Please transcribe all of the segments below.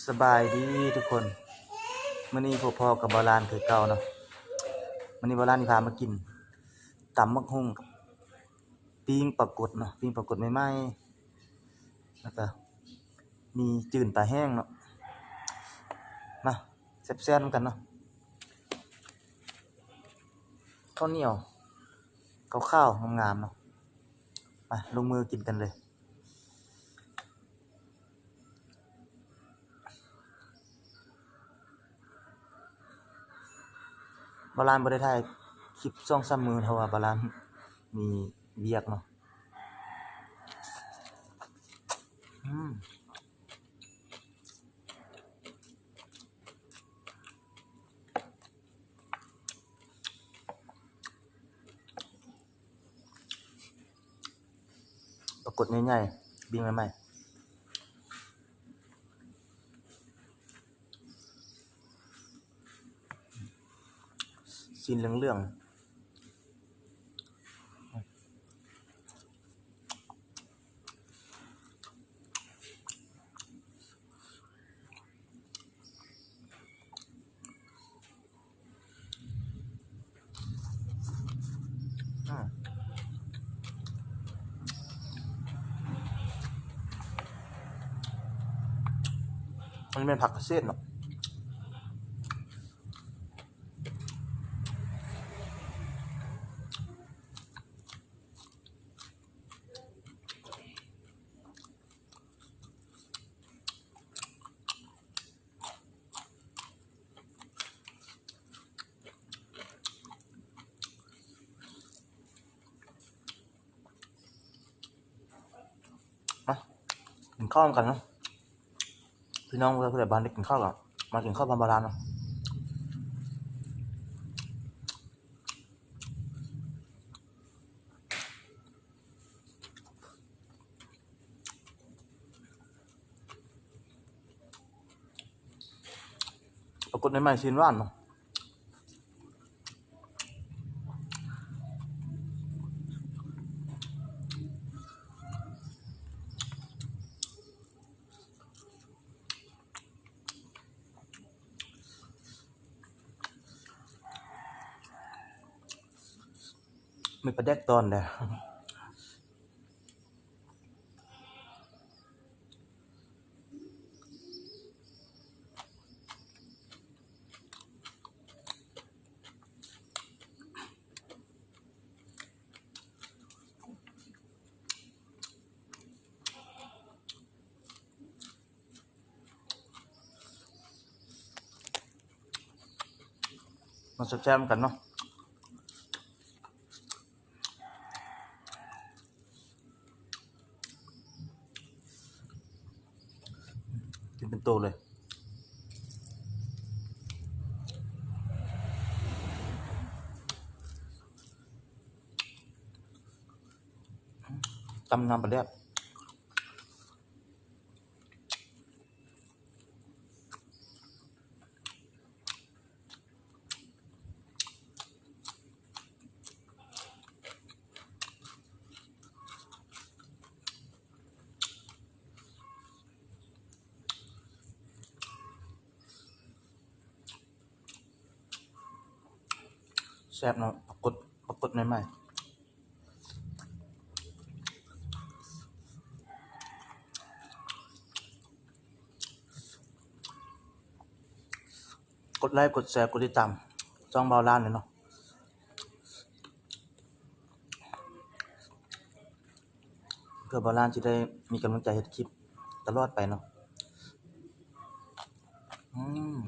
ສະບາຍດີທຸກຄົນ, ມື້ນີ້ພົບພໍ້ກັບບ່າວລານຄືເກົ່າເນາະ. ມື້ນີ້ບ່າວລານຊິພາມາກິນຕຳບັກຫຸ່ງກັບປີ້ງປາກົດເນາະ, ປີ້ງປາກົດໃໝ່ໆ ແລ້ວກະມີຈືນປາແຫ້ງເນາະ. ມາແຊບໆນຳກັນເນາະ. ເຂົ້າໜຽວຂາວໆງາມໆເນາະ. ມາລົງມືກິນກັນເລີຍ. ບ່າວລານບໍ່ໄດ້ຖ່າຍຄລິບສອງສາມມື້ ເພາະວ່າບ່າວລານມີວຽກເນາະ. ອືມ. ປາກົດໃຫຍ່ໆ ປີ້ງໃໝ່ໆ ຊີ້ນເຫຼືອງໆ. ອັນນີ້ແມ່ນຜັກກະເສດເນາະ. ມາກິນເຂົ້ານຳກັນເນາະ ພີ່ນ້ອງ. ເວລາຜູ້ໃດບໍ່ໄດ້ກິນເຂົ້າກໍມາກິນເຂົ້າພ້ອມບ່າວລານເນາະ. ປາກົດໃໝ່ໆ ຊີ້ນຫວານເນາະ. ມີປາແດກຕອນແດ່. ມາແຊບໆນຳກັນເນາະ. ກິນເປັນໂຕເລີຍ. ຕຳນ້ຳປາແດກ. ແຊບເນາະ ປາກົດ ປາກົດໃໝ່ໆ. ກົດໄລ ກົດແຊ ກົດຕິດຕາມຊ່ອງບ່າວລານເລີຍເນາະ ເພື່ອບ່າວລານຊິໄດ້ມີກຳລັງໃຈເຮັດຄລິບຕະຫຼອດໄປເນາະ. ອືມ.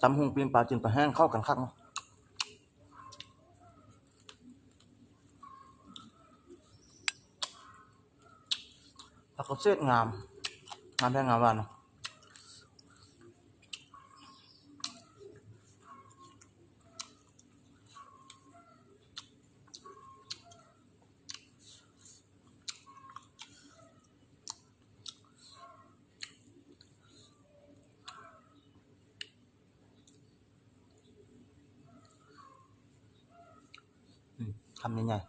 ຕຳຫຸ່ງ ປີ້ງປາ ຈີນປາແຫ້ງ ເຂົ້າກັນຄັກເນາະ. ຜັກກະເສດງາມ ງາມແທ້ງາມຫວານເນາະ. ອ ຄຳໃຫຍ່ໆ.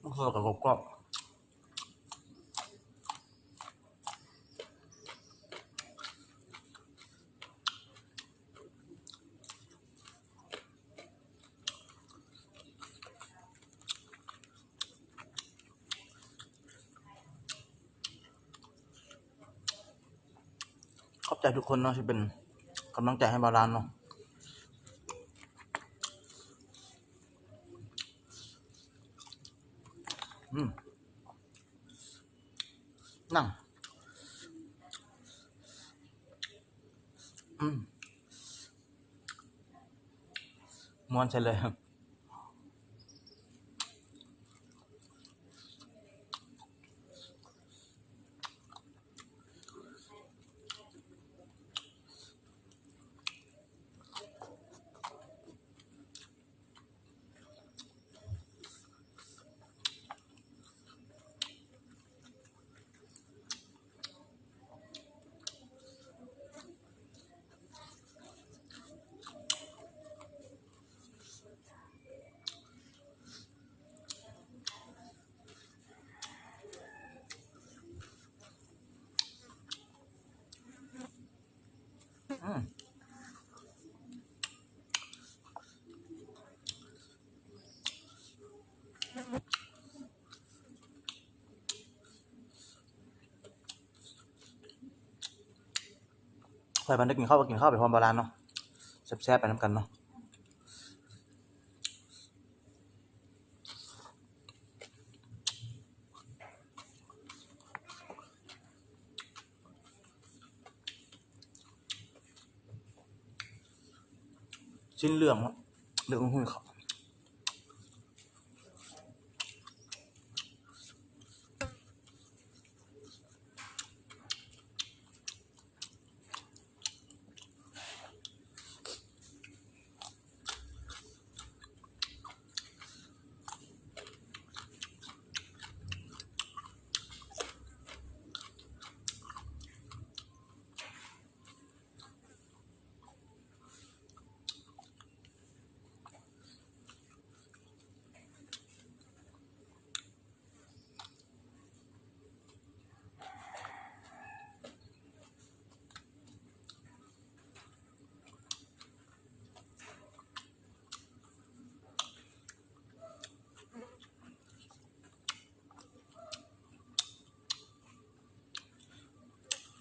ມັນຄືກັບກອບໆ. ຂອບໃຈທຸກຄົນເນາະ ທີ່ເປັນກຳລັງໃຈໃຫ້ບ່າວລານເນາະ. ອືມ ນັ່ງ ອືມ ມ່ວນໃສ່ເລີຍ. ອືມ ໃຜມັນໄດ້ກິນເຂົ້າກໍກິນເຂົ້າໄປພ້ອມບ່າວລານເນາະ ແຊບໆ ໄປນຳກັນເນາະ. ຊີ້ນເຫຼືອງເນາະ ເຫຼືອງຫຸ້ຍເຂົ້າ.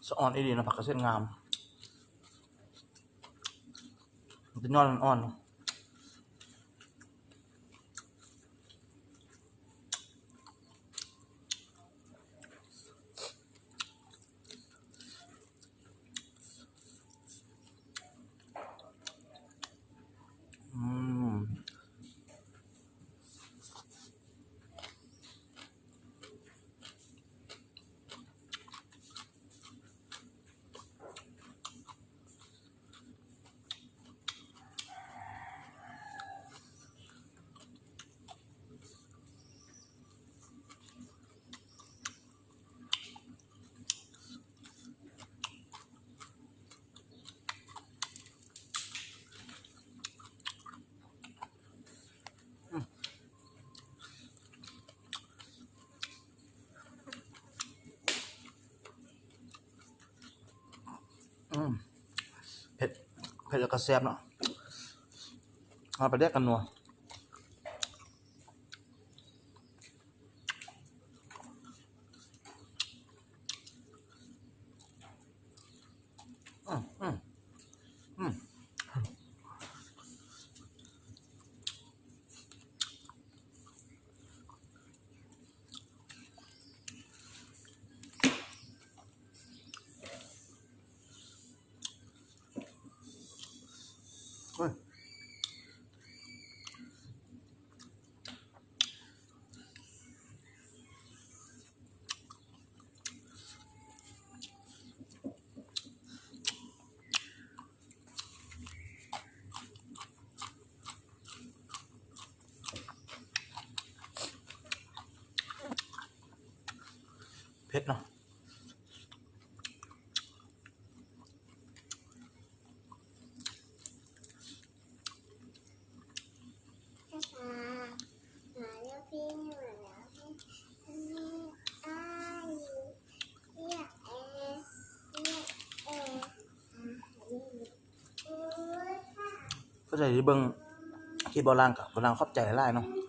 ສະອອນອີ່ຫຼີເນາະ ຜັກກະເສດງາມ ມັນຈະຍອດອ່ອນໆ. ອືມ. ອືມ ເຜັດ ເຜັດແລ້ວກໍແຊບເນາະ ເອົາປາແດກກັນນົວ. ອືມ ອືມ ອືມ. ໂອ້ຍ ເຜັດເນາະ. ຜູ້ໃດທີ່ເບິ່ງຄລິບບ່າວລາງ ກໍບ່າວລາງຂອບໃຈຫຼາຍໆເນາະ.